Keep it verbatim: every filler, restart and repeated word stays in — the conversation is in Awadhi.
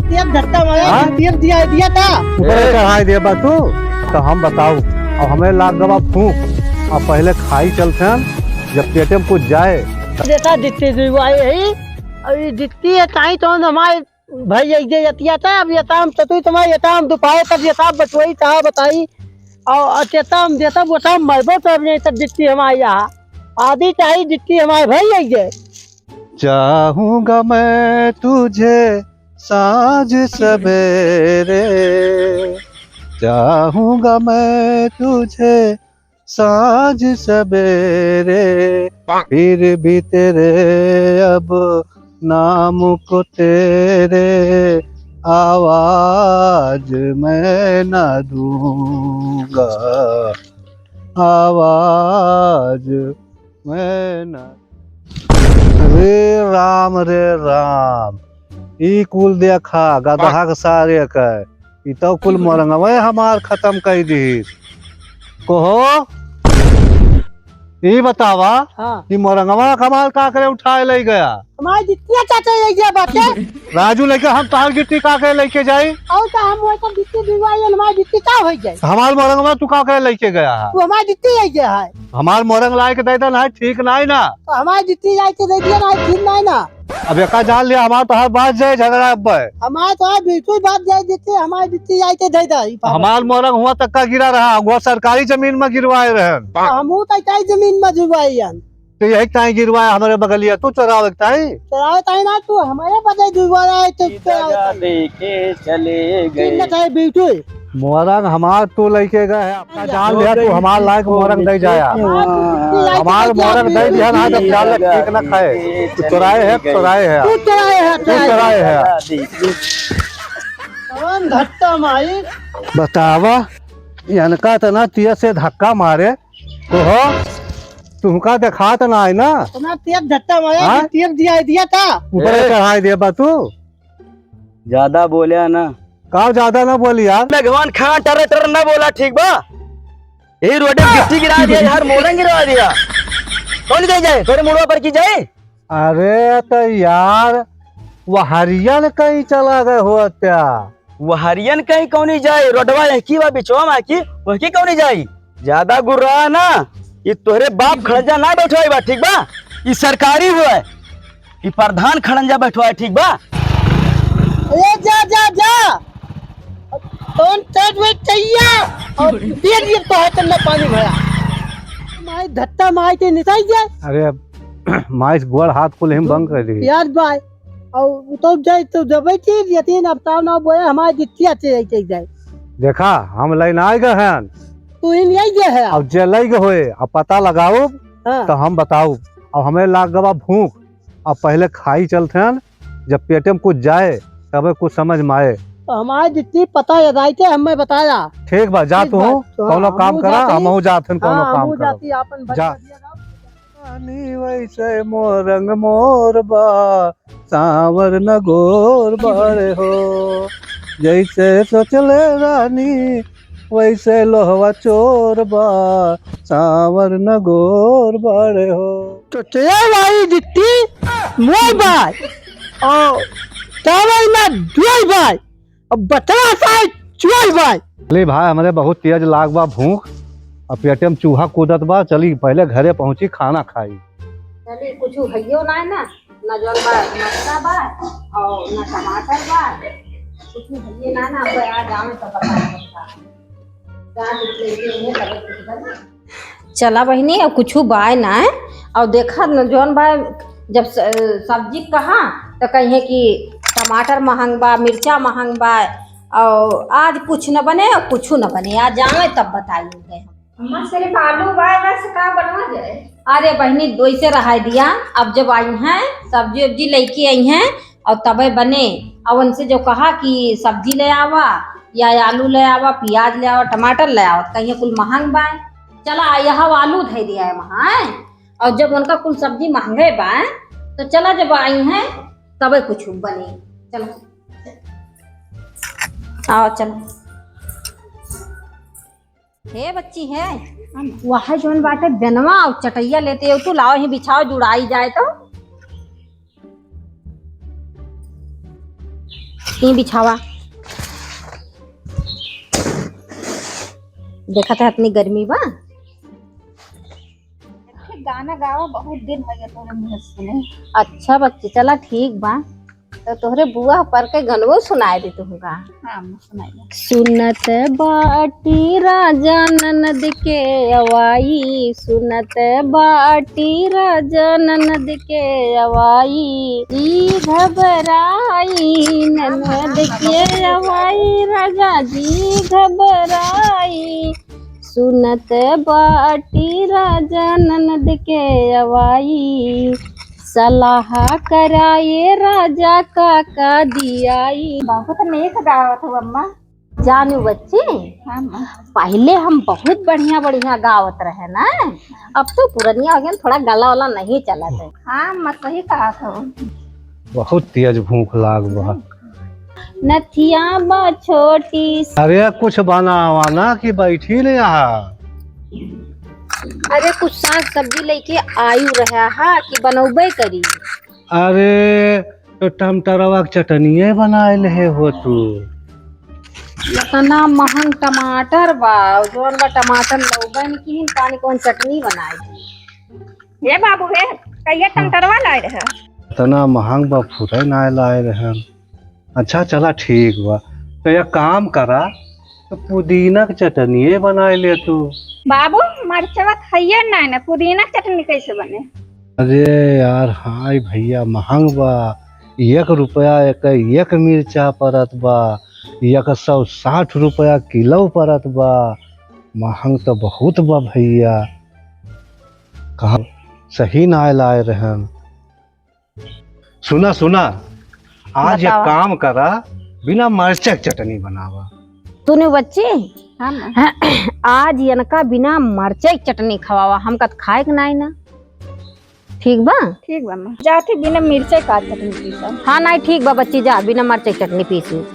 तेल धत्ता मारा, हाँ? तेल दिया, दिया था। ऊपर ए। चढ़ाई देबा तू, तो हम बताऊ। अब हमें लाग गवा भूख, अब पहले खाई चलते हैं, जब पेटे में कुछ जाए। जैसा दिखते जुआ यही, और ये दिखती है ताई तो हमारे भाई एक दे जतिया था, अब ये ताम चतुई तुम्हारे ये ताम दुपाए तब ये ताम बटोई था बताई, और, और चेता हम देता वो ताम मरबो तो अब नहीं तब दिखती हमारे यहाँ आदि चाही दिखती हमारे भाई एक दे। चाहूंगा मैं तुझे साँझ सवेरे, चाहूंगा मैं तुझे साँझ सवेरे, फिर भी तेरे अब नाम को तेरे आवाज मैं ना दूंगा, आवाज मैं ना। रे राम, रे राम, ई कुल देखा गदहा के सारे के, ई तो कुल मोरंगवे हमार खत्म कर दी। कहो, ई बतावा हाँ। कि मोरंगवा हमार का करे उठाए ले गया? हमार जितिया चाचा ले गया बाटे। राजू लेके हम तहार गिट्टी का करे लेके जाई? और तो हम वो सब गिट्टी दिवाई, हमार गिट्टी का हो जाए? हमार मोरंगवा तू का करे लेके गया है? तू हमार गिट्टी ले गया है। हमार मोरंग लाए के दे देना है, ठीक नहीं ना? तो हमार गिट्टी लाए के दे दिया ना, ठीक नहीं ना? अब एका जान लिया, हमार तोहार बात जाए झगड़ा अब है। हमार तोहार बिल्कुल बात जाए, गिट्टी हमार गिट्टी लाए के दे दे। हमार मोरंग हुआ तक का गिरा रहा, हुआ सरकारी जमीन में गिरवाए रहन। हमहू तो कई जमीन में गिरवाई हन। तो यही ताई गिरवाया हमारे बगलिया, तू चोरावे के ताई? चोरावे ताई ना, तू हमारे बदे गिरवाया है, तो ई चोरावे दगा ताई। दे के चले गए। किन ना ताई बिल्कुल। मोरंग हमार तू लेके गए है, अपना जान लिया, तू हमार लायक मोरंग दे जाया। हमार मोरंग दे दिया ना, जब जान ले ठीक ना खाए। तू चोराए है, चोराए है। तू चोराए है, तू चोराए है। कौन धत्ता माई? बतावा, इनका तना तिया से धक्का मारे, ओहो, तुमका देखात ना है ना? इतना तेल धत्ता मारा हाँ? कि तेल दिया, दिया था। ऊपर ए। चढ़ाई देबा तू। ज्यादा बोल्या ना। का ज्यादा ना बोली यार? भगवान खान टर टर ना बोला, ठीक बा? यही रोडे में गिट्टी गिरा दिया, यार मोरंग गिरा दिया। कौन दे जाए? तोरे मुड़वा पर की जाए? अरे तो यार, वहरियन कहीं चला गए हो त्या। वहरियन कहीं कौनी जाई, रोडवा यहकी बा बिचवा में की, वहकी कौनी जाई। ज्यादा गुर्रा ना, ये तोहरे बाप खड़ंजा ना बैठवाई बा, ठीक बा? ये सरकारी हुआ है, ये प्रधान खड़ंजा बैठवाए, ठीक बा? ए जा, जा, जा। कौन तेज में चाहिए? और तेज ये तो है, तन्ने पानी भरा। माई धत्ता माई के निकाल जाए। अरे, माई से गोड़ हाथ कुल हिम बंद कर दी। यार भाई, और उ तो जाए तो जबे चीज यतीन अब ताव ना बोले, हमारे जितिया से जाए, जाए, जाए। देखा, हम लाइन आए गए हैं। तू ही नहीं गए है। अब जे लई गए होए, अब पता लगाओ, हाँ। तो हम बताओ। अब हमें लाग गवा भूख, अब पहले खाई चलते हैं, जब पेटे में कुछ जाए, तबे कुछ समझ में आए। तो हमारे जितनी पता है, दाई के हमें बताया। ठीक बा, जा ठीक तू, बा, तो कौनो हाँ, काम हमहू करा, जाती। हमहू जात हन, कौनो हाँ, काम हमहू करा। जाती, आपन बच्चा जा। दिया जाओ। रानी वैसे मोरंग मोर बा, सांवर न गोर बाड़े हो। जैसे सोचले रानी, वैसे लोहवा चोर बा, सांवर न गोर बाड़े हो। तो तेरे वाली दित्ती मोर बाय, और चावल में दुआई बाय, अब बतला साई चुआई बाय। ले भाई, हमरे बहुत तेज लाग बा भूख, अब पेटे में चूहा कूदत बा, चली पहले घरे पहुँची, खाना खाई। चली, कुछ हइयो ना है ना, ना जौन बा, मरचा बा, और ना टमाटर बा, कुछ हइये ना, ना, अब आ जावे तो पता नहीं का। जा, कुछ लेके आइए, तब कुछ बने। चला बहिनी, अब कुछ बाय ना है, और देखा न जौन बा, जब स-, सब्जी कहा तो कहिए कि टमाटर महंग बा, मिर्चा महंग बा, और आज कुछ न बने और कुछ न बने, आ जावे तब बताई उनके हम। अम्मा, सिर्फ आलू बा, बस का बनवा जाए? अरे बहिनी, वैसे रहाई दिया, अब जब आई हैं, सब्जी उब्जी लेके आई हैं, और तबे बने, और उनसे जो कहा कि सब्जी ले आवा, या आलू ले आवा, प्याज ले आवा, टमाटर ले आवा, तो कहिए कुल महंग बा। चला, यह आलू धई दिया है वहाँ, और जब उनका कुल सब्जी महंगे बा, तो चला, जब आई हैं, तबे कुछ बने। चला, आओ, चला। हे बच्ची है, हम वह जौन बाटे बेनवा और चटैया लेते हो तू, लाओ ही बिछाओ, जुड़ाई जाए तो। ई बिछावा। देखत है, इतनी गर्मी बा। एक गाना गावा, बहुत दिन हो गया तोरे मुँह से सुने। अच्छा बच्ची, चला ठीक बा, तो तोहरे बुआ पर के गनवो सुनाए दे तुहूँ का। हाँ, अम्मा, सुनाइए। सुनत बाटी राजा ननद के अवाई, सुनत बाटी राजा ननद के अवाई, जी घबराई ननद के अवाई, राजा जी घबराई। सुनत बाटी राजा ननद के अवाई, सलाह कराए राजा का का दियाई। बहुत नीक गावत हो अम्मा। जानू बच्ची, हाँ, अम्मा। पहिले हम बहुत बढ़िया बढ़िया गावत रहे ना, अब तो पुरनिया हो गया, थोड़ा गला वाला नहीं चलत है। हाँ, अम्मा, सही कहा था। बहुत तेज भूख लाग बा। नथिया बा छोटी। अरे, कुछ बनावा ना कि बैठी ले यहाँ। अरे, कुछ साग सब्जी लेके आयु रहा हा कि बनौबे करी। अरे, तो टमाटरवा के चटनिए बनाए लेहे हो तू। इतना महंग टमाटर बा, जौन बा टमाटर लौबे न किहिन, पानी कौन चटनी बनाए दी। हे बाबू, हे कहिया टमाटरवा लाए रहे? इतना महंग बा, फुरे ना लाए रहे। अच्छा, चला ठीक बा, तो एक काम करा, तो पुदीना के चटनिए बनाए ले तू। बाबू, मरचवा खाइए ना, ना पुदीना के चटनी कैसे बने? अरे यार, हाय भैया, महंग बा, एक रुपया एक, एक मिर्चा परत बा, एक सौ साठ रुपया किलो परत बा, महंग तो बहुत बा भैया। कहाँ सही ना लाए रहन। सुना, सुना, आज एक बतावा। काम करा, बिना मरचा के चटनी बनावा। तूने बच्ची, हाँ, माँ। आज इनका बिना मरचा के चटनी खवावा, हमका त खाए के नाई ना। ठीक बा? ठीक बा, माँ। जाती बिना मिर्चा का चटनी पीसा। हाँ, नाई, ठीक बा बच्ची, जा, बिना मरचा के चटनी पीसी।